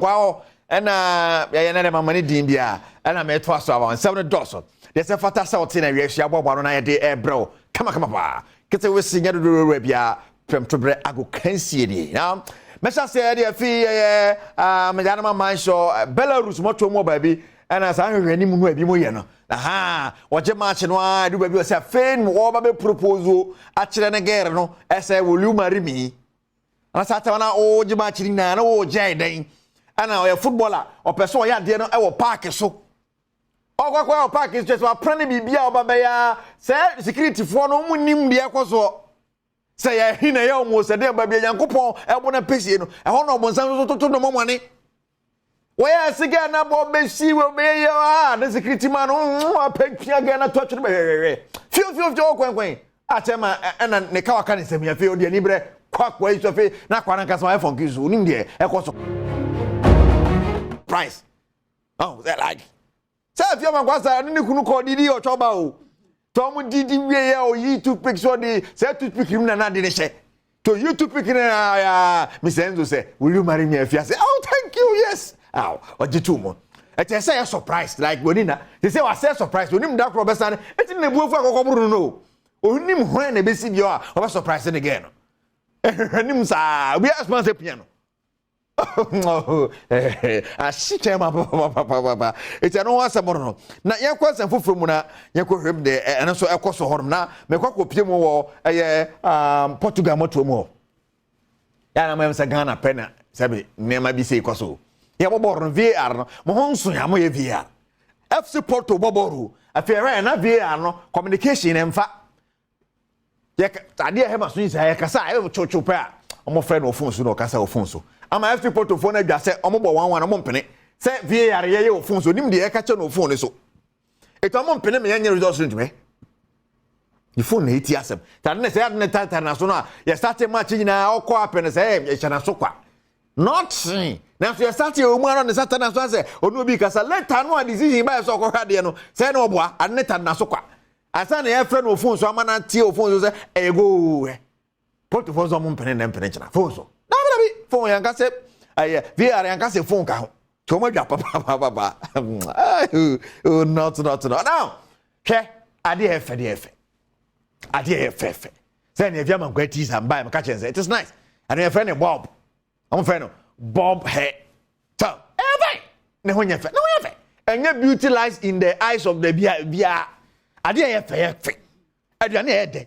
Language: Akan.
Kwa hɔ ɛna yɛyɛ ne de mama ne din bia ɛna mɛtoa so aba. Nsɛm no dɔɔso deɛ, sɛ fata sɛ ɔte na awia ahyia boaboa no na yɛde ɛbrɛ wo kamakama paa. Kete wesi nyɛ dodowura bia prɛmtoberɛ ago kansie nie na mɛhyɛ aseɛ deɛ fi yɛyɛ megyanoma manhyɛ Belarus mɔtoɔ mu wɔ baabi, ɛna saa nhwehwɛ anim no ebi mu yɛ no aha. Wɔgye match no a ɛdu baabi wɔ sɛ afei no wɔba bɛ propose akyerɛ ne girl no ɛsɛ, "Will you marry me?" Ana saa tɛm na wɔgye match no nyinaa na wɔgye dɛn? Ɛna ɔyɛ footballer, ɔpɛ sɛ ɔyɛ adeɛ no ɛwɔ park so. Ɔkɔkɔ ɛwɔ park so kyerɛ sɛ wapra ne biribi a ɔba bɛyɛ sɛ securityfoɔ no ɔmo nim deɛ ɛkɔ soɔ sɛ yɛhi na ɛyɛ ɔmo sɛ deɛ baabi a Nyankopɔn ɛbɔ no pɛsie no, ɛhɔ na ɔbɔnsam nso toto no mɔmɔne. Wɔyɛ sika na bɔ bɛsi wɔ bɛyɛ yɛ a ne security man no apɛ pia gɛ na to atwene bɛhwɛhwɛhwɛ fio fio fio ɔkwankwan akyɛ ma ɛna ne ka waka ne nsɛm. Afei ɔde ani berɛ kɔ akoa yi so. Afei na akoa no ankasa wayɛ fɔnki so, onim deɛ ɛkɔ so. Price oh sɛ like sɛ afei ama kwasa ɛne ne kunu kɔ didi ɔtwɔ ba o tɔ ɔmo didi wie yɛ oyi toothpick so, ɔde sɛ toothpick mu na na de ne hyɛ to yi toothpick ne ya. Mr Enzo sɛ, "Will you marry me?" Afia sɛ, "Oh, thank you, yes." Aw, ɔgye to mu. Ɛkyɛ sɛ yɛ surprise like oni na te sɛ wasɛ surprise. Onim da korɔ bɛsa no eti na ebu efu akɔkɔ boro no. Onim hwan na ebesi bi a ɔbɛ surprise ne girl no. Ɛhwehwɛ nim saa obi asoma sɛ pia no ahye kyɛn ma papapapapa. Eti ɛno ho asɛm no na yɛnkɔ asɛm foforɔ mu na yɛnkɔ hwɛ mu deɛ ɛno nso ɛkɔ so hɔnom na mɛkɔ akɔpie mu wɔ ɛyɛ Portugal mɔtoɔ mu hɔ. Yɛn anam sɛ Ghana pɛ na sɛbi nneɛma bi sɛ ɛkɔ so. Yɛbɔ bɔɔl no, VAR no mo ho nso yɛ mo yɛ VAR. FC Porto bɔ bɔɔl, afei ɛhɛ yɛn na VAR no communication ne nfa yɛ adeɛ ɛhɛ ma so yi sɛ yɛkasa a ɛyɛ kyowkyow pɛ a wɔn frɛ no wɔ phone so na ɔkasa wɔ phone so ama FC Porto foɔ no adwa sɛ wɔn bɔ 1-1. Wɔn mpene sɛ VAR yɛyɛ wɔ phone so, onim deɛ ɛka kyɛ no wɔ phone no so. Etu wɔn mpene ma yɛnyɛ results no ntumi ne phone na eti asɛm tade ne sɛ ade ne tata na so no a yɛ start match nyinaa ɔkɔ apɛ no sɛ ɛhyɛ na so kwa nɔɔkye. Nanso yɛ start yɛ ɔmu ano ne sata na so asɛ ɔne obi kasa. Later no a decision ba yɛ sɛ ɔkɔhwɛ adeɛ no sɛ ɛna ɔboa ade ne tade na so kwa asa na yɛfrɛ no wɔ phone so ama na tie wɔ phone so sɛ ɛyɛ goal. Porto phone so ɔmo mpene ne mpene kyena phone so dabi dabi. Phone yɛn kasa ɛyɛ VAR, yɛn kasa phone ka ho tí wɔn adwa papapapa. Oh, not not not now. Hwɛ adeɛ yɛ fɛ, deɛ yɛ fɛ, adeɛ yɛ fɛfɛ sɛ ɛnna efi ama nkwa ti sa mba yɛ maka kyɛn sɛ it is nice. Ɛnna yɛfrɛ no bob, wɔn fɛ no bob hair so ɛyɛ fɛ. Ne ho nyɛ fɛ, ne ho yɛ fɛ. Ɛnyɛ beauty lies in the eyes of the bia bia. Adeɛ yɛ fɛ, yɛ fɛ. Aduane yɛ dɛ,